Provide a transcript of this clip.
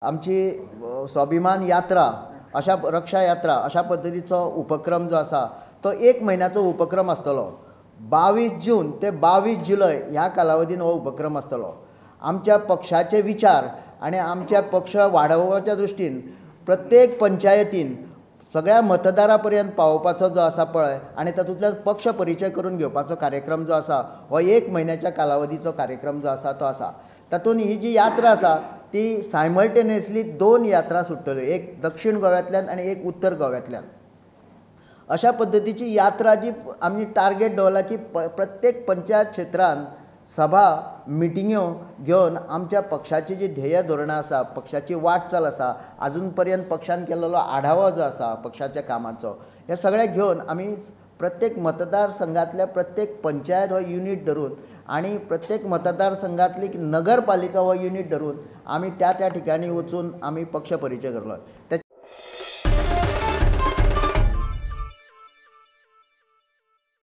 आमची स्वाभिमान यात्रा अशा रक्षा यात्रा अशा पद्दतीचो उपक्रम जो आसा तो एक म्हयन्याचो उपक्रम आसतलो. 22 जून ते 22 जुलय ह्या कालावधीन हो उपक्रम आसतलो. आमच्या पक्षाचे विचार आनी आमच्या पक्ष वाडोवपाच्या दृश्टीन प्रत्येक पंचायतीन सगळ्या मतदारा पर्यंत पावोवपाचो जो आसा पळय आनी तातूंतल्यान पक्ष परिचय करून घेवपाचो कार्यक्रम जो आसा हो एक म्हयन्याच्या कालावधीचो कार्यक्रम जो आसा तो आसा. तातूंत ही जी यात्रा आसा ती सायमल्टेनियसली 2 यात्रा सुट्टल्यो, एक दक्षिण गोव्यांतल्यान आनी एक उत्तर गोव्यांतल्यान. अशा पद्दतीची यात्रा जी आमी टार्गेट दवरला की प्रत्येक पंचायत क्षेत्रान सभा मिटिंग्यो घेवन आमच्या पक्षाची जी ध्येय धोरणां आसा, पक्षाची वाटचाल आसा, आजून पर्यंत पक्षान केल्लो आढावो जो आसा पक्षाच्या कामाचो, हे सगळें घेवन आमी प्रत्येक मतदारसंघातल्या प्रत्येक पंचायत हो युनीट धरून आनी प्रत्येक मतदारसंघातली नगरपालिका हो युनीट धरून आमी त्या त्या ठिकाणी वचून आमी पक्ष परिचय करलो.